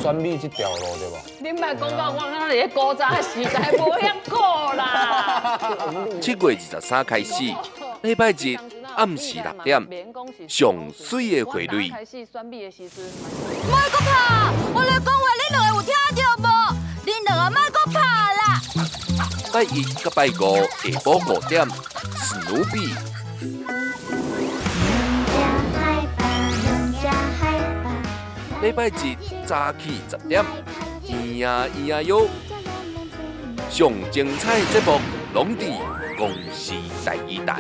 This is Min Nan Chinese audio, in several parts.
選美這條路對無？你莫講到我敢若佇咧古早時代無遐古啦。7月23開始，禮拜日暗時6點，上媠的花蕊。莫閣拍！我咧講話，恁兩个有聽著無？恁兩个莫閣拍啦！拜一佮拜五下晡5點，史努比。禮拜日早起10點，圓仔圓仔喲，上精彩節目攏佇公視第二台。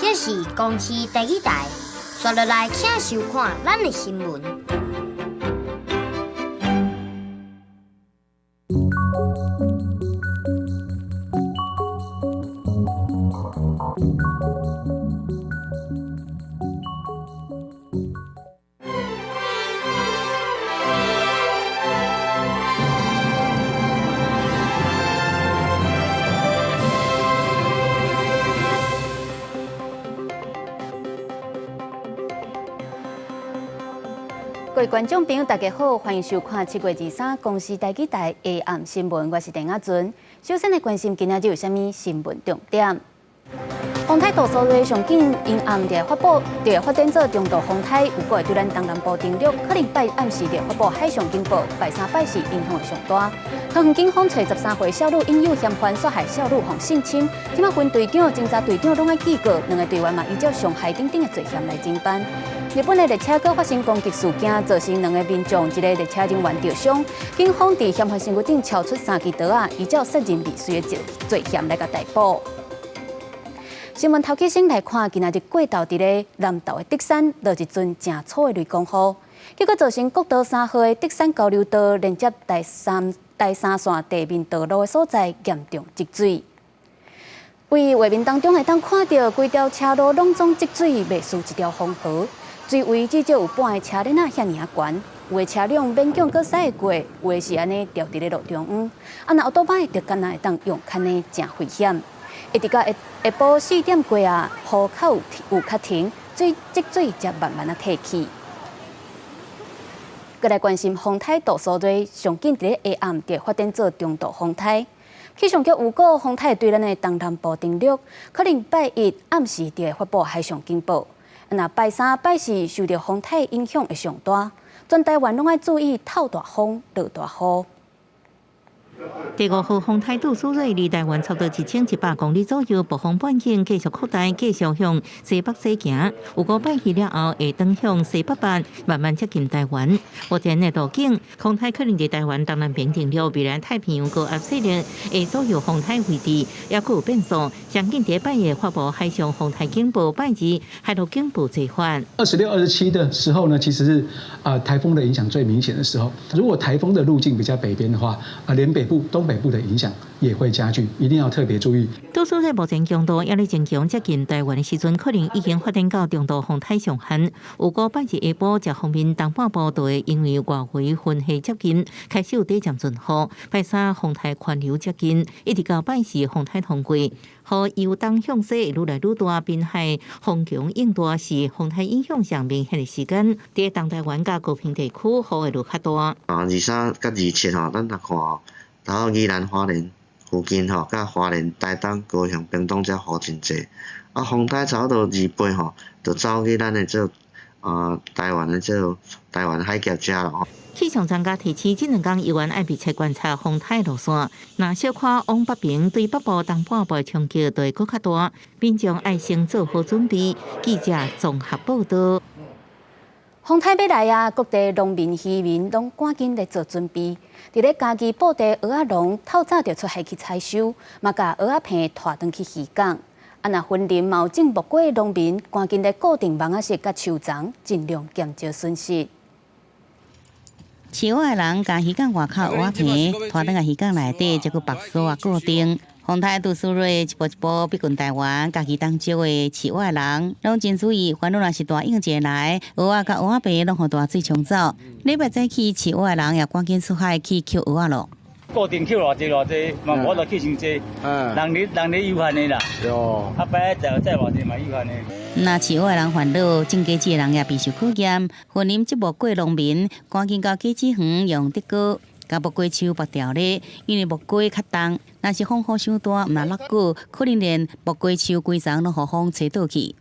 這是公視第一台，紲落來請收看咱的新聞。各位觀眾朋友，大家好，歡迎收看7月23公視台語台下暗新聞，我是鄧阿尊。首先來關心今仔日有啥物新聞重點？風颱杜蘇芮上緊陰暗就會發布，就會發展做中度風颱，有可會對咱東南部登陸，可能拜暗時就會發布海上警報，拜三拜四影響會上大。桃園警方揣13歲少女引誘嫌犯，煞害少女予性侵，這擺分隊長、偵查隊長攏愛記過，兩个隊員嘛依照傷害等等的罪嫌來偵辦。日本的列車閣發生攻擊事件，造成兩个民眾一个列車人員著傷。警方佇嫌犯身軀頂撬出三支刀仔，依照殺人未遂的罪嫌來共逮捕。新聞頭起先來看，今仔日過晝佇咧南投的竹山落一陣誠粗的雷公雨，結果造成國道3號的竹山交流道連接台三線地面道路的所在嚴重積水。佇畫面當中會當看著規條車路攏總積水，袂輸一條黃河。水位至少有半个車輪仔遐爾仔懸，有的車輛勉強閣駛會過，有的是按呢牢佇咧路中央。啊，若歐多擺就敢若會當用牽的，誠危險。一直到下下晡4點過啊，雨較有較停，水積水才慢慢仔退去。閣來關心風颱杜蘇芮，上緊佇咧下暗就會發展做中度風颱。氣象局預告風颱對咱的東南部登陸，可能拜一暗時就會發布海上警報。若拜三、拜四受著風颱影響會上大，全台灣攏愛注意透大風、落大雨。第五號風颱杜蘇芮離台灣差不多1100公里左右，暴風半徑繼續擴大，繼續向西北西行。預估拜二了後會轉向西北北，慢慢接近台灣。目前的路徑，風颱可能佇台灣東南邊登陸，未來太平洋高壓勢力會左右風颱位置，猶閣有變數。上緊佇拜一發布海上風颱警報，拜二海陸警報齊發。 26、27的時候呢，其實是啊颱風的影響最明顯的時候。如果颱風的路徑比較北邊的話，啊連北部、東北部的影響也會加劇，一定要特別注意。杜蘇芮目前強度猶咧增強，接近台灣的時陣，可能已經發展到中度風颱上限。預估拜二下晡，這方面東半部就會因為外圍雲系接近，開始有短暫陣雨。拜三風颱環流接近，一直到拜四風颱通過，雨由東向西愈來愈大，濱海風強湧大是風颱影響上明顯的時間。佇東台灣佮高屏地區雨會落較大。啊，23佮27吼，咱若看，然後宜蘭花蓮附近吼，佮花蓮、台東、高雄、屏東遮雨真濟。啊，風颱差不多28吼，就走去咱的這個台灣的這個台灣海峽遮啦吼。氣象專家提醒，這兩工猶原愛密切觀察風颱路線，若小可往北邊對北部東半部的衝擊就會閣較大，民眾愛先做好準備。記者綜合報導。風颱欲來啊，各地農民漁民攏趕緊咧做準備。佇咧嘉義埔地蚵仔農透早就出海去採收，嘛共蚵仔棚拖轉去漁港。啊，若雲林嘛有種木瓜的農民，趕緊咧固定網仔室佮樹叢，盡量減少損失。飼蚵仔的人共漁港外口蚵仔棚拖轉來漁港內底，才閣縛鎖啊固定。風颱杜蘇芮一步一步逼近台灣，嘉義東石的飼蚵仔的人攏真注意，煩惱若是大湧一來，蚵仔佮蚵仔棚攏予大水沖走。禮拜早起飼蚵仔的人也趕緊出海去抾蚵仔囉。固定抾偌濟偌濟，嘛無得抾傷濟。人力人力有限的啦。啊，擺載載偌濟嘛有限的。若飼蚵仔的人煩惱，種果子的人也備受考驗。雲林這木瓜農民趕緊到果子園用竹篙共木瓜樹縛牢咧，因為木瓜較重，若是風雨傷大，毋若落久，可能連木瓜樹規叢攏予風吹倒去。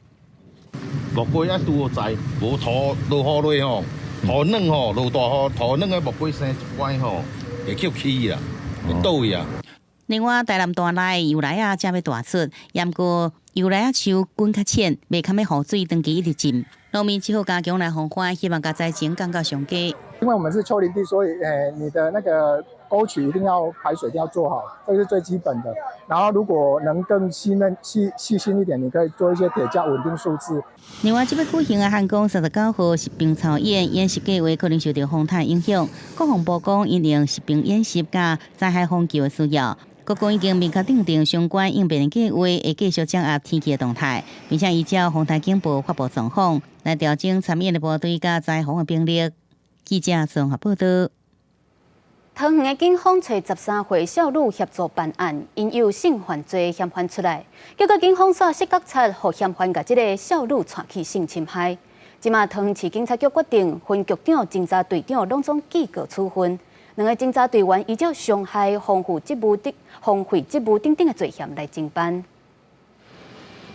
木瓜愛拄好栽，無土落雨落吼，土軟吼，落大雨，土軟的木瓜生一擺吼，會去起啊，會倒去啊。另外，台南大內油梨仔正欲大出，毋過油梨仔樹根較淺，袂堪欲雨水長期一直浸。農民只好加強來防範，希望共災情降到上低。因為我們是丘陵地，所以你的那個溝渠一定要排水，一定要做好，這是最基本的。然後如果能更細嫩、細細心一點，你可以做一些鐵架穩定樹枝。另外，這擺舉行的漢光39號實兵操演演習計畫可能受著風颱影響。國防部講，因應實兵演習佮災害防救的需要，國軍已經明確訂定相關應變的計劃，會繼續掌握天氣的動態，並且依照風颱警報發布狀況來調整參演的部隊佮災防的兵力。記者綜合報道。桃園的警方揣13歲少女協助辦案，引誘性犯罪嫌犯出來，結果警方煞失覺察，予嫌犯共這个少女帶去性侵害。這馬桃園市警察局決定，分局長、偵查隊長攏總記過處分，兩个偵查隊員依照傷害、荒廢職務等、荒廢職務等等的罪嫌來偵辦。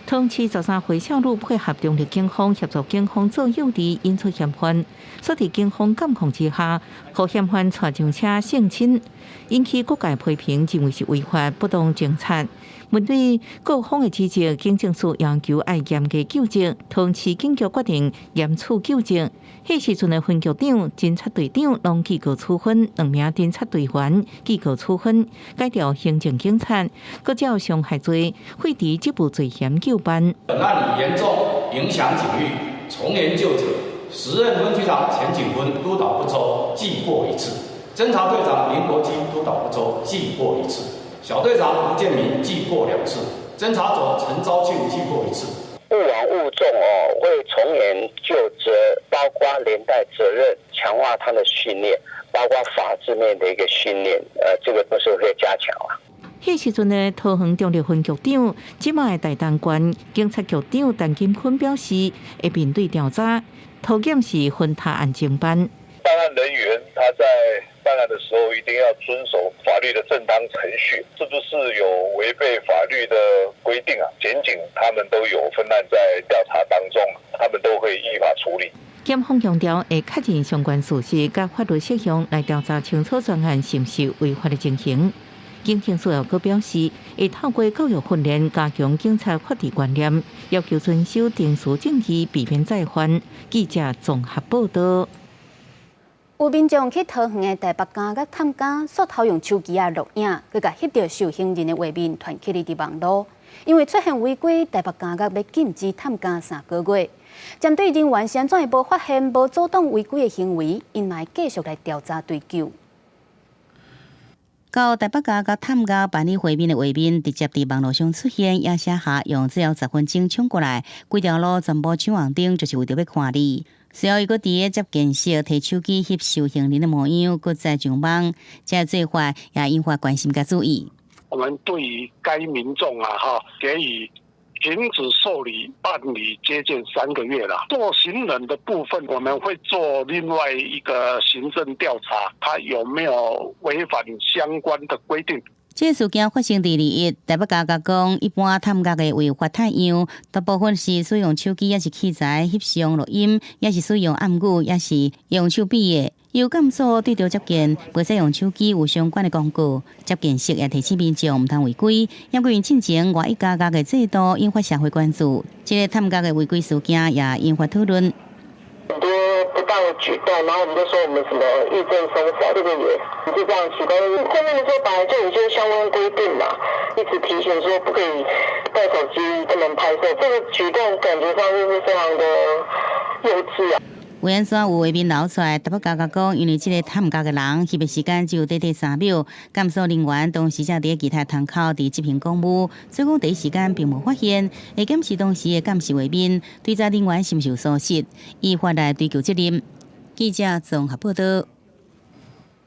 桃園市13歲少女配合中壢警方協助警方做誘餌引出嫌犯，煞佇警方監控之下，予嫌犯帶上車性侵，引起各界批評，認為是違法不當偵查。面對各方的指責，警政署要求愛嚴格究責，桃園市警局決定嚴處究責。彼時陣的分局長、偵察隊長攏記過處分，兩名偵察隊員記過處分，解調行政警察，閣照傷害罪、廢除職務罪嫌究辦。本案已嚴重影響警譽，從嚴究責。時任分局長錢景坤督導不周，記過一次；偵查隊長林國基督導不周，記過一次；小隊長吳建明記過兩次；偵查組陳昭慶記過一次。勿枉勿縱哦，會從嚴究責，包括連帶責任，強化他的訓練，包括法制面的一個訓練，這個都是會加強啊。彼時陣的桃園中壢分局長，這馬的台東縣警察局長陳金坤表示，會面對調查，桃檢是分他案偵辦。辦案人員他在辦案的時候，一定要遵守法律的正當程序，是不是有違背法律的規定啊？檢警他們都有分案在調查當中，他們都會依法處理。檢方強調會確認相關事實，佮法律適用來調查清楚全案是毋是違法的情形。警政署又閣表示，會透過教育訓練加強警察法治觀念，要求遵守程序正義，避免再犯。記者綜合報道。有民眾去桃園的台北監獄探監，煞偷用手機仔錄影，閣共翕著受刑人的畫面傳起佇網路。因為出現違規，台北監獄欲禁止探監3個月。針對人員是按怎會無發現、無阻擋違規的行為，𪜶嘛會繼續來調查追究。到台北監獄探監辦理會面的畫面，直接佇網路上出現，也寫下用最後10分鐘衝過來，規條路全部搶紅燈，就是為著欲看你。隨後，伊閣佇咧接見室提手機翕受刑人的模樣，閣再上網，這个做法也引發關心佮注意。我們對於該民眾啊，哈，給予停止受理辦理接見3個月了。做行人的部分，我們會做另外一個行政調查，他有沒有違反相關的規定。這個事件發生佇21，台北監獄講，一般探監的違法態樣，大部分是使用手機，抑是器材翕相錄音，抑是使用暗語，抑是用手比的。有監所對著接見，袂使用手機有相關的廣告。接見室也提醒民眾毋通違規。猶過因進前外役監獄的制度引發社會關注，這个探監的違規事件也引發討論。很多不當的舉動，然後我們就說我們什麼意見鬆散，這個也是這樣奇怪。後面的時候本來就有些相關規定嘛，一直提醒說不可以帶手機，不能拍攝，這個舉動感覺上就是非常的幼稚啊。維安怎有畫面流出來，淡薄仔講，因為這個探監的人翕的時間只有短短3秒，監所人員當時正佇其他窗口佇執行公務，所以講第一時間並無發現。會檢視當時的監視畫面，追查人員是毋是有疏失，依法來追究責任。記者綜合報道。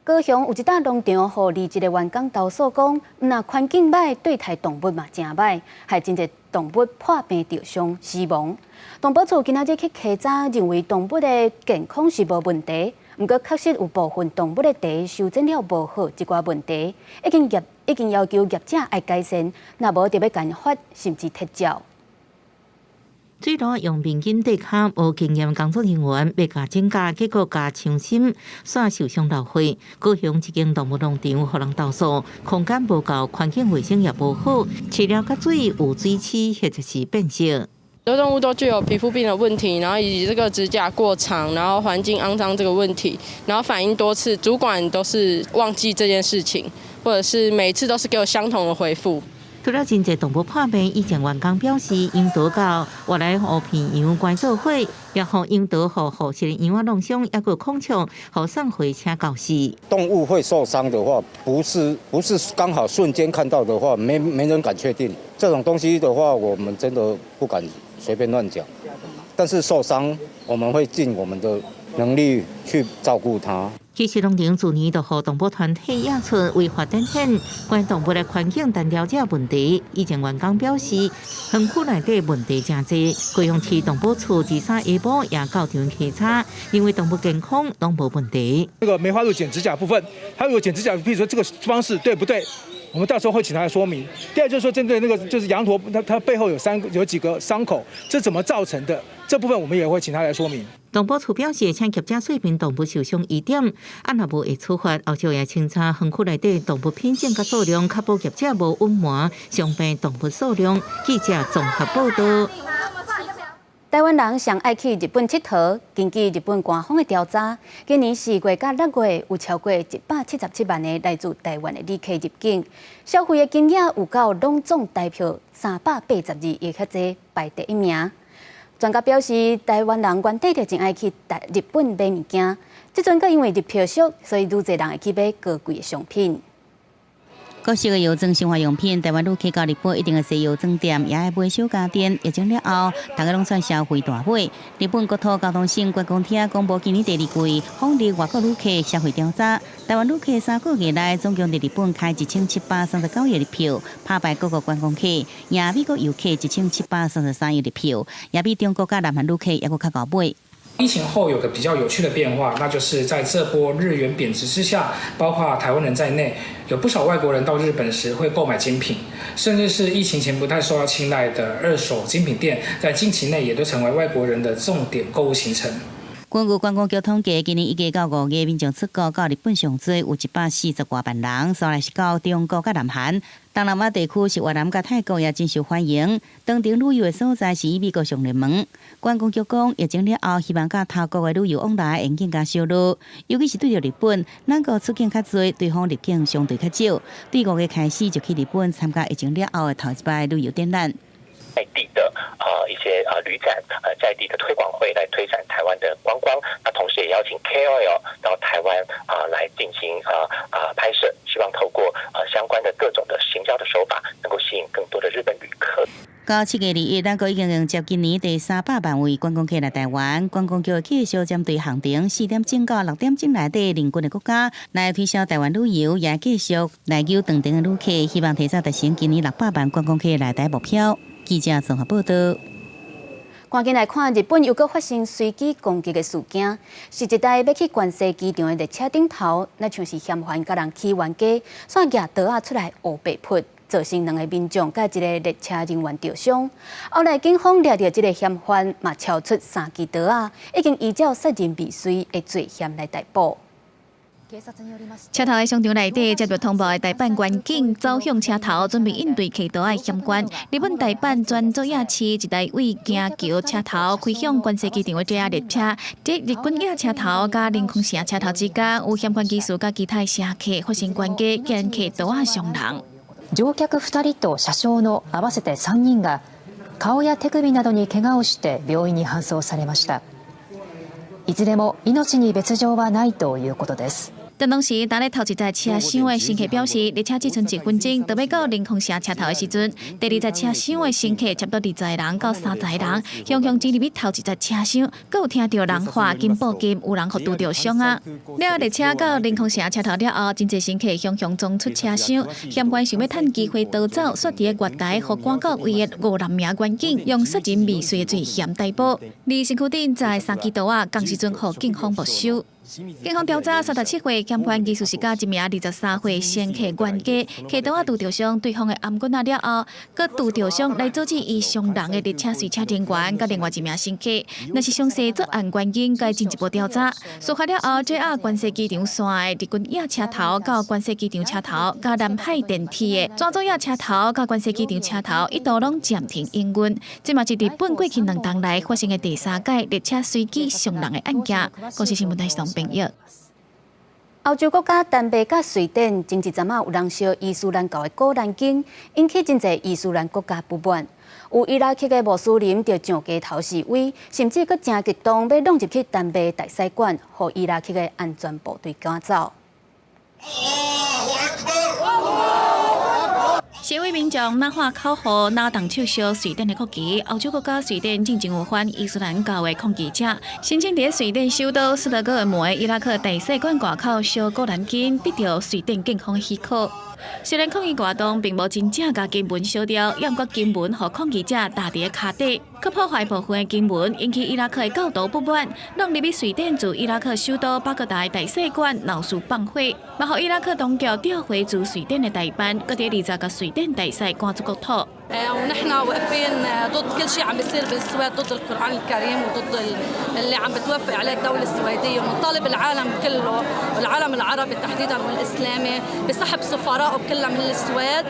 高雄有一搭農場，予離職的員工投訴講，毋但環境䆀，對待動物嘛誠䆀，害真濟動物破病著傷死亡。動保處今仔日去稽查，認為動物的健康是無問題，毋過確實有部分動物的蹄修剪了無好，這寡問題已經要求業者愛改善，若無就欲共罰，甚至撤照。水路用面巾對跤，無經驗工作人員欲共剪甲，結果共傷心，煞受傷流血。高雄一間動物農場予人投訴，空間無夠，環境衛生也無好，飼料佮水有水刺或者是變色。很多動物都具有皮膚病的問題，然後以及這個指甲過長，然後環境骯髒這個問題，然後反映多次，主管都是忘記這件事情，或者是每次都是給我相同的回覆。除了真濟動物破病，以前員工表示，櫻桃到外來烏皮羊關做伙，也予櫻桃予護士的羊仔弄傷，抑閣控場，予送回車告死。動物會受傷的話，不是剛好瞬間看到的話，沒人敢確定。這種東西的話，我們真的不敢隨便亂講。但是受傷，我們會盡我們的能力去照顧它。其實農場自年就予動保團體驗出違法展現，關動物的環境單調這問題。以前員工表示，園區內底問題誠濟，高雄市動保處23下晡也到場稽查，認為動物健康攏無問題。那個梅花鹿剪指甲部分，他如果剪指甲，譬如說這個方式對不對？我們到時候會請他來說明。第二就是說，針對那個就是羊駝，它背後有三有幾個傷口，這怎麼造成的？這部分我們也會請他來說明。動保處表示，請業者說明動物受傷疑點，啊若無會處罰，後續也清查園區內底動物品種佮數量，確保業者無隱瞞傷病動物數量。記者綜合報道。台灣人上愛去日本𨑨迌，根據日本官方的調查，今年4月佮6月有超過177萬个來自台灣的旅客入境，消費的金額有夠攏總台票382億遐濟，排第一名。專家表示，台灣人原底就真愛去台日本買物件，這陣閣因為日票俗，所以愈濟人會去買高貴的商品。各式的藥妝生活用品，台灣旅客到日本一定會踅藥妝店，也愛買小家電。疫情了後，大家攏算消費大買。日本國土交通省觀光廳公布今年第二季訪日外國旅客消費調查，台灣旅客3個月內總共佇日本開1739億日票，拍敗各國觀光客，贏美國遊客1733億日票，也比中國佮南韓旅客猶閣較𠢕買。疫情後有個比較有趣的變化，那就是在這波日元貶值之下，包括台灣人在內，有不少外國人到日本時會購買精品，甚至是疫情前不太受到青睞的二手精品店，在近期內也都成為外國人的重點購物行程。根據觀光局統計，今年一月到5月，民眾出國到日本上濟有140多萬人，紲來是到中國佮南韓。東南亞地區是越南佮泰國也真受歡迎。當地旅遊的所在是以美國上熱門。觀光局講，疫情了後，希望佮他國的旅遊往來會更加燒熱，尤其是對著日本，咱國出境較濟，對方入境相對較少。對5月開始就去日本參加疫情了後的頭一擺旅遊展覽。在地的一些旅展在地的推廣會來推展台灣的觀光，那同時也邀請 KOL 到台灣來進行拍攝，希望透過相關的各種的行銷的手法，能夠吸引更多的日本旅客。到7月21，咱國已經迎接今年第300萬位觀光客來台灣。觀光局繼續針對行程4點鐘到6點鐘內底鄰近的國家來推銷台灣旅遊，也繼續來揪當地的旅客，希望提早達成今年600萬觀光客來台目標。記者綜合報道。趕緊來看，日本又閣發生隨機攻擊的事件，是一台欲去關西機場的列車頂頭，若像是嫌犯共人起冤家，煞舉刀仔出來烏白撲，造成兩個民眾佮一个列車人員著傷。後來警方掠著這个嫌犯，嘛撬出三支刀仔，已經依照殺人未遂的罪嫌來逮捕。車頭的商場內底接著通報的大阪員警走向車頭，準備應對客道的嫌犯。日本大阪泉佐野市一台對京橋車頭開向關西機場的 JR 列車，佇日本野車頭佮臨空城車頭之間，有嫌犯技師佮其他乘客發生關係，竟然客道仔傷人。乗客2人と車掌の合わせて3人が顔や手首などに怪我をして病院に搬送されました。いずれも命に別状はないということです。但當時，搭咧頭一節車廂的乘客表示，列車只賰一分鐘，就欲到臨空城車頭的時陣，第二節車廂的乘客差不多20人到30人，雄雄擠入去頭一節車廂，閣有聽著人喊緊報警，有人予拄著傷啊！了列車到臨空城車頭了後，真濟乘客雄雄衝出車廂，嫌犯想欲趁機會逃走，煞佇咧月台予趕到位的五六名員警用殺人未遂的罪嫌逮捕。佇身軀頂載三支刀仔，仝時陣予警方沒收。警方調查37歲嫌犯，其實是佮一名23歲乘客冤家，騎刀仔拄著傷對方的頷頸仔了後，閣拄著傷來阻止伊傷人的列車隨車人員佮另外一名乘客。若是詳細作案原因，該進一步調查。事發了後，JR 關西機場線的日本野車頭到關西機場車頭，佮南海電鐵的泉佐野車頭到關西機場車頭，一度攏暫停營運。這嘛是日本過去兩冬來發生的第三改列車隨機傷人的案件。公視新聞台是編譯。歐洲國家丹麥佮瑞典前一陣仔有人燒伊斯蘭教的古蘭經，引起真濟伊斯蘭國家不滿。有伊拉克的穆斯林就上街頭示威，甚至閣誠激動，欲闖入去丹麥大使館，予伊拉克的安全部隊趕走。示威民眾若喊口號，若動手燒瑞典的國旗。歐洲國家瑞典進前有反伊斯蘭教的抗議者，申請佇瑞典首都斯德哥爾摩的伊拉克大使館外口燒古蘭經，得著瑞典警方許可。雖然抗議活動並無真正共經文燒掉，猶毋過經文予抗議者踏佇咧跤底，閣破壞部分的經文，引起伊拉克的教徒不滿，闖入去瑞典駐伊拉克首都巴格達的大使館鬧事放火，嘛予伊拉克當局調回駐瑞典的代辦，閣佇20共瑞典大使趕出國土。 ونحن واقفين ضد كل شيء عم بيصير بالسويد ضد القرآن الكريم وضد اللي عم بتوافق عليه الدولة السويدية ونطالب العالم كله والعالم العربي تحديدا والإسلامي بسحب سفرائه كلها من السويد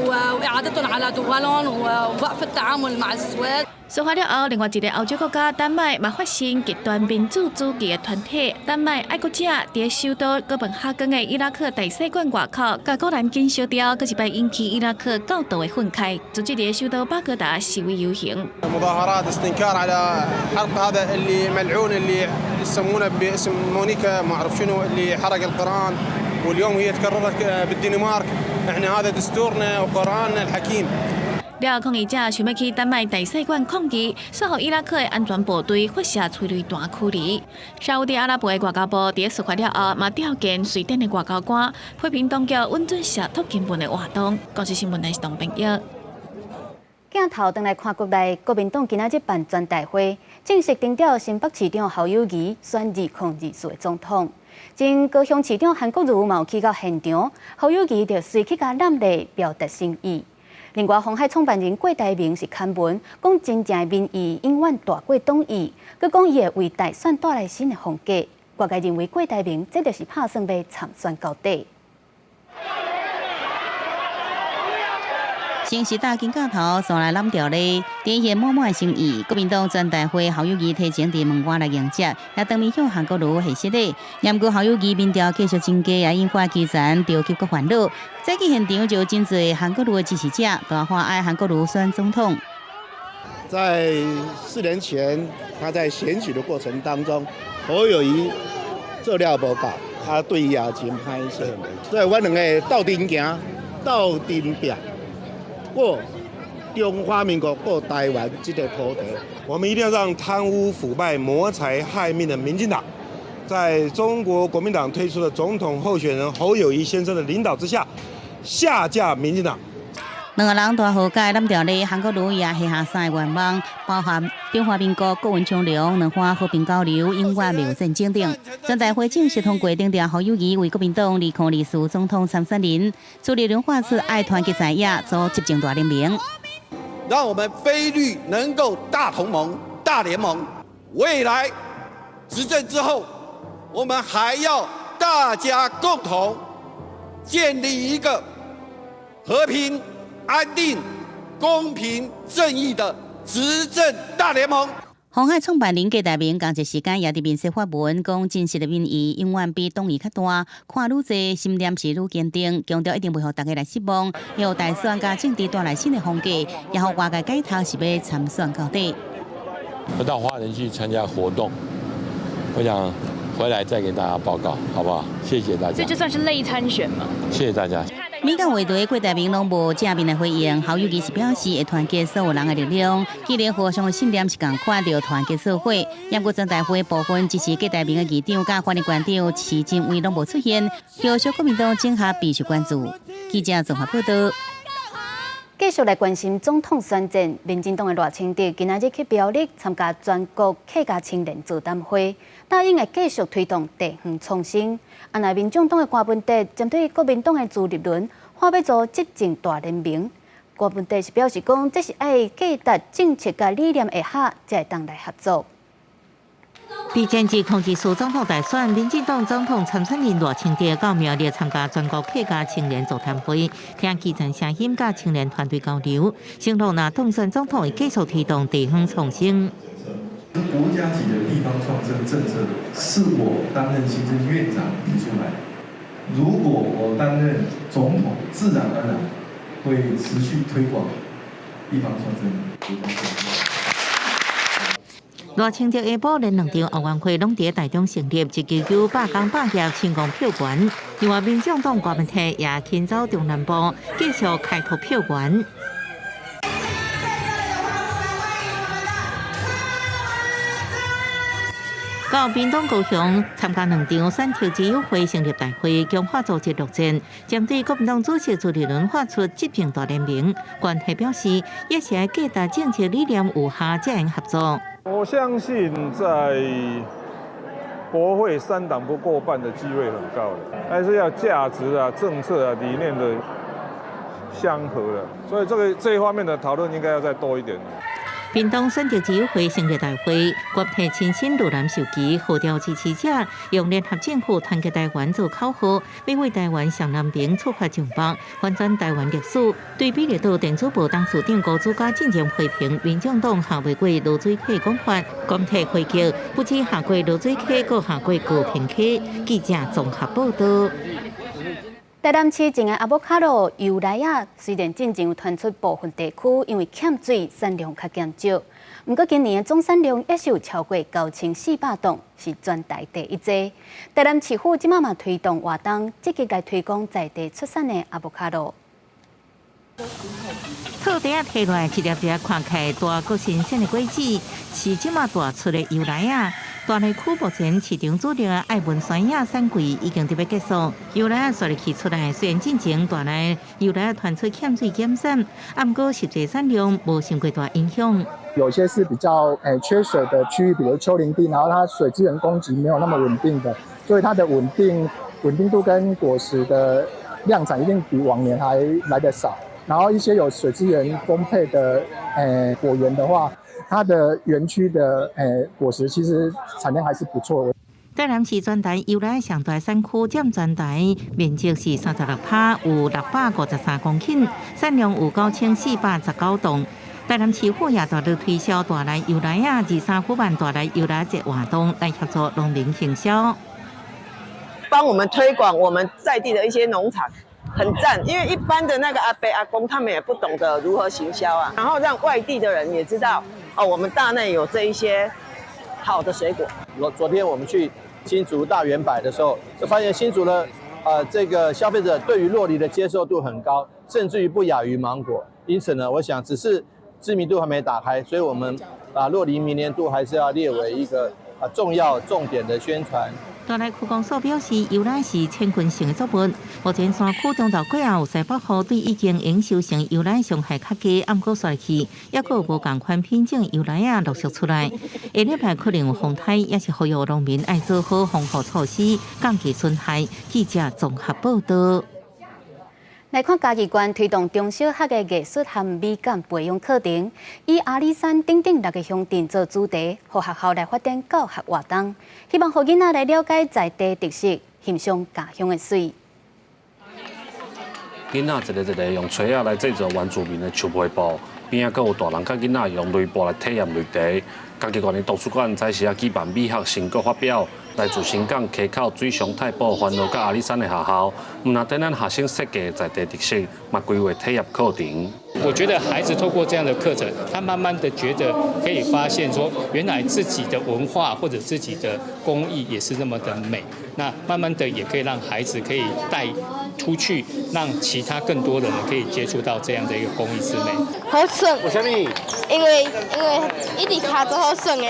وإعادتهم على دولهم ووقف التعامل مع السويد。事發了後，另外一個歐洲國家丹麥嘛發生極端民族主義的團體丹麥愛國者佇首都哥本哈根的伊拉克大使館外口，共古蘭經燒掉，閣一擺引起伊拉克教徒的憤慨，組織佇首都巴格達示威遊行。 مظاهرات استنكار على حرق هذا اللي ملعون اللي يسمونه باسم مونيكا ما اعرف شنو اللي حرق القرآن واليوم هي تكررت بالدنمارك احنا هذا دستورنا وقرآننا الحكيم。了後，抗議者想欲去丹麥大使館抗議，煞予伊拉克的安全部隊發射催淚彈驅離。沙烏地阿拉伯的外交部佇事發了後，嘛調見瑞典的外交官，批評當局允准褻瀆經文的活動。公視新聞台是董編譯。鏡頭轉來看國內，國民黨今仔日辦全代會，正式定調新北市長侯友宜選2024的總統。前高雄市長韓國瑜嘛有去到現場，侯友宜就隨去共攬禮表達心意。另外，鴻海創辦人郭台銘是刊文，講真正的民意永遠大過黨意，閣講伊會為大選帶來新的風格。外界認為郭台銘這就是拍算欲參選到底。先是搭肩胛頭，紲來攬著禮，展現滿滿的心意。國民黨全代會侯友宜提前佇門外來迎接，也當面向韓國瑜賀失禮。毋過侯友宜民調繼續增加，也引發基層著急閣煩惱。早起現場就有真濟韓國瑜的支持者，大喊愛韓國瑜選總統。在4年前，他在選舉的過程當中，侯友宜做了無夠，他對伊也真歹勢。所以阮兩个鬥陣行，鬥陣拚。過中華民國、過台灣這個土地，我們一定要讓貪污腐敗、謀財害命的民進黨，在中國國民黨推出的總統候選人侯友宜先生的領導之下，下架民進黨。兩个人大和解攬著禮，韓國瑜也許下三个願望，包含中華民國國運昌隆、兩岸和平交流、永遠袂有戰爭等。全代會正式通過定調侯友宜為國民黨2024總統參選人，朱立倫發出愛團結在野，組執政大聯盟，讓我們非綠能夠大同盟、大聯盟。未來執政之後，我們還要大家共同建立一個和平、安定、公平、正義的執政大聯盟。鴻海創辦人郭台銘仝一時間也佇面書發文，講真實的民意永遠比黨意較大，看愈濟心念是愈堅定，強調一定袂予大家來失望，予大選佮政治帶來新的風格，也予外界解讀是欲參選到底。我到花蓮去參加活動，我想回來再給大家報告，好不好？謝謝大家。這就算是類參選嗎？謝謝大家。每個話題，郭台銘攏無正面來回應，侯友宜是表示會團結所有人的力量，既然互相的信念是仝款，就團結社會。不過全代會部分支持郭台銘的議長佮法律館長徐進偉攏無出現，後續國民黨整合備受關注。記者綜合報道。繼續來關心總統選戰，民進黨的賴清德今仔日去苗栗參加全國客家青年座談會，答應會繼續推動地方創生。啊，若民眾黨的柯文哲針對國民黨的朱立倫，喊欲組執政大聯盟，柯文哲是表示講，這是愛價值政策佮理念會合，才會當來合作。佇前日控制市總統大選，民進黨總統參選人賴清德到苗栗參加全國客家青年座談會，聽基層聲音佮青年團隊交流，承諾若當選總統會繼續推動地方創生。國家級的地方創生政策是我擔任行政院長提出來，如果我擔任總統，自然而然會持續推廣地方創生。賴清德下晡連兩場後援會攏佇台中成立，一九九罷工罷業成功票源。另外，民眾黨柯文哲也親走中南部，繼續開拓票源。到屏東高雄參加兩場選戰之友會成立大會，強化組織作戰。針對國民黨主席朱立倫發出執政大聯盟，關係表示，也是愛價值政策理念有合才會合作。我相信在國會三黨不過半的機會很高的，還是要價值啊、政策啊、理念的相合的，所以這個這一方面的討論應該要再多一點。屏東選擇之友會成立大會，國提親身落南授旗，號召支持者用聯合政府團結台灣做口號，欲為台灣向南邊出發進步，翻轉台灣歷史。對比綠島電子報董事長高祖嘉進前批評民眾黨下袂過濁水溪講法，國提回擊不止下過濁水溪，閣下過高屏溪。記者綜合報道。台南市種的阿摩卡露由來仔，雖然進前有傳出部分地區因為欠水產量較減少，毋過今年的總產量也是有超過9400噸，是全台第一濟。台南市府這馬嘛推動活動，積極來推廣在地出產的阿摩卡露。土地仔提落來，一粒粒看起來大閣新鮮的果子，是這馬大出的由來仔。大內區目前市場主力的愛文山仔產季已經佇欲結束，由來仔煞入去出來，雖然進前大內由來仔傳出欠水減產，啊，毋過實際產量無傷過大影響。有些是比較缺水的區域，比如丘陵地，然後它水資源供給沒有那麼穩定的，所以它的穩定度跟果實的量產一定比往年還來得少。然後一些有水資源豐沛的果園的話，它的園區的果實其實產量還是不錯。台南市全台由來上大產區佔全台面積是36%，有653公頃，產量有9419噸。台南市府也大力推銷大內由來仔，23舉辦大內由來節活動，來協助農民行銷，幫我們推廣我們在地的一些農產。很讚，因為一般的那個阿伯阿公，他們也不懂得如何行銷啊，然後讓外地的人也知道哦，我們大內有這一些好的水果。昨天我們去新竹大遠百的時候，就發現新竹的這個消費者對於酪梨的接受度很高，甚至於不亞於芒果。因此呢，我想只是知名度還沒打開，所以我們把酪梨明年度還是要列為一個重要重點的宣傳。大內區公所表示，由來是千軍性的作物。目前山區中晝過後，西北雨對已經永收成由來傷害較低，毋過煞去，猶閣有無仝款品種由來仔陸續出來。下禮拜可能有風颱，也是呼籲農民愛做好防護措施，降低損害。記者綜合報道。來看嘉義縣推動中小學的藝術和美感培養課程，以阿里山等等六个鄉鎮做主題，予學校來發展教學活動，希望予囡仔來了解在地特色，希欣賞家鄉的媠。囡仔一个一个用錘仔來製作原住民的樹皮布，邊仔閣有大人佮囡仔用擂布來體驗擂茶。嘉義縣的圖書館早時仔舉辦美學成果發表，來自新港溪口水上太保環路佮阿里山的學校，毋但展覽學生設計在地特色，嘛規劃體驗課程。我覺得孩子透過這樣的課程，他慢慢的覺得可以發現說，原來自己的文化或者自己的工藝也是那麼的美。那慢慢的也可以讓孩子可以帶出去，讓其他更多的人可以接觸到這樣的一個工藝之美。好耍。為啥物？因為一直跤足好耍的。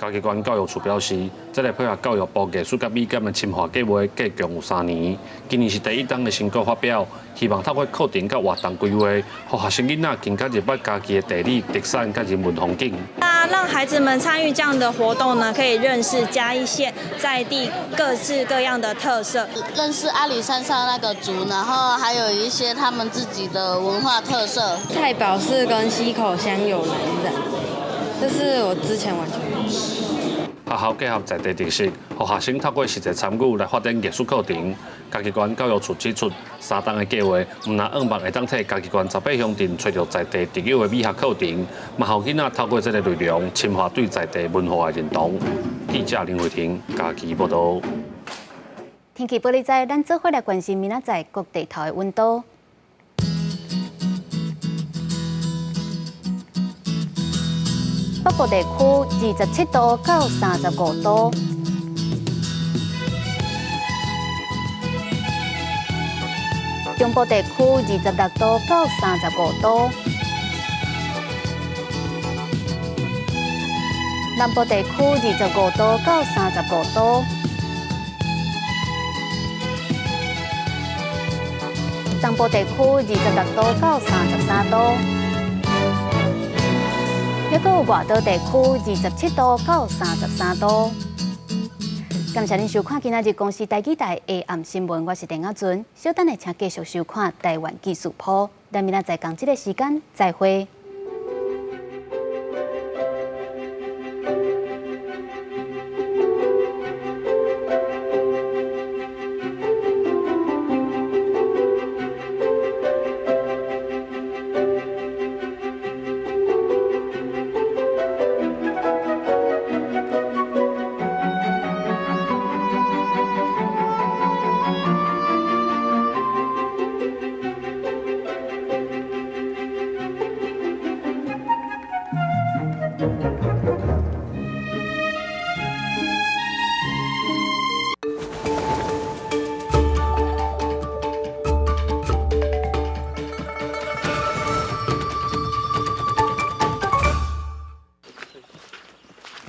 嘉義縣教育處表示，這个配合教育部藝術佮美感的深化計劃，計共有3年。今年是第一冬的成果發表，希望透過課程佮活動規劃，予學生囡仔更加入捌家己的地理特產佮人文風景。那讓孩子們參與這樣的活動呢，可以認識嘉義縣在地各式各樣的特色，認識阿里山上那個族，然後還有一些他們自己的文化特色。太保是跟溪口鄉有藍染，這是我之前完全不知道。學校結合在地特色，予學生透過實際參與來發展藝術課程。嘉義縣教育處指出，3冬的計劃，毋但向望會當替嘉義縣18鄉鎮揣著在地特有的美學課程，嘛予囡仔透過這個內容深化對在地文化的認同。記者林慧婷嘉義報導。天氣報你知，咱做伙來關心明仔載各地頭的溫度。北部地區27度到35度，中部地區26度到35度，南部地區25度到35度，東部地區26度到33度。抑閣有外島地區27度到33度。感謝您收看今仔日公視台語台下暗新聞，我是鄧亞尊。稍等下，請繼續收看台灣技術鋪。咱明仔載仝這个時間再會。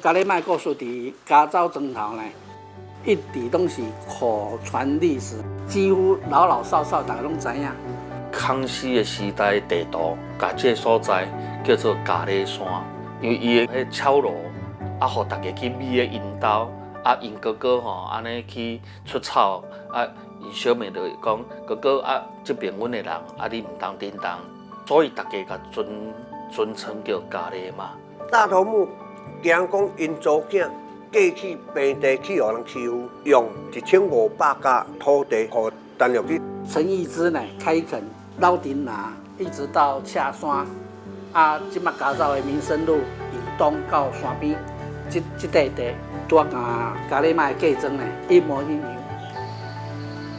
咖喱麥故事佇加州莊頭呢，一直攏是口傳歷史，幾乎老老少少大家攏知影。康熙的時代地圖，共這个所在叫做咖喱山，因為伊的彼草路啊，予大家去覕咧𪜶兜，啊，𪜶哥哥吼按呢去出草，啊，𪜶小妹就會講哥哥啊，這爿阮的人，啊，你毋通叮當，所以大家共尊稱叫咖喱媽。大頭目驚講𪜶查某囝過去平地去予人欺負，用1500甲土地予陳玉去。陳義之呢，開墾老頂拿，一直到赤山，啊，這馬加州的民生路以東到山邊，這塊地，拄仔佮咖喱媽的嫁妝呢一模一樣。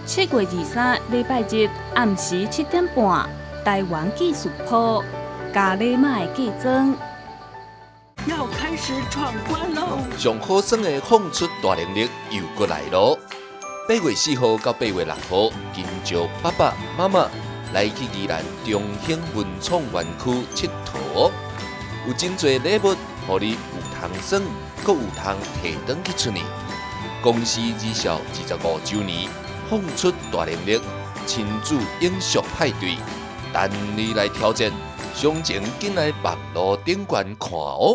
7月23禮拜日暗時7點半，台灣技術鋪咖喱媽的嫁妝。要開始闖關囉！上好耍的放出大能力又閣來囉！8月4號到8月6號，緊招爸爸媽媽來去宜蘭中興文創園區𨑨迌哦，有真濟禮物，予你有通耍，閣有通提轉去出呢。公司入校25週年，放出大能力親子英雄派對，等你來挑戰。詳情緊來網路頂懸看哦。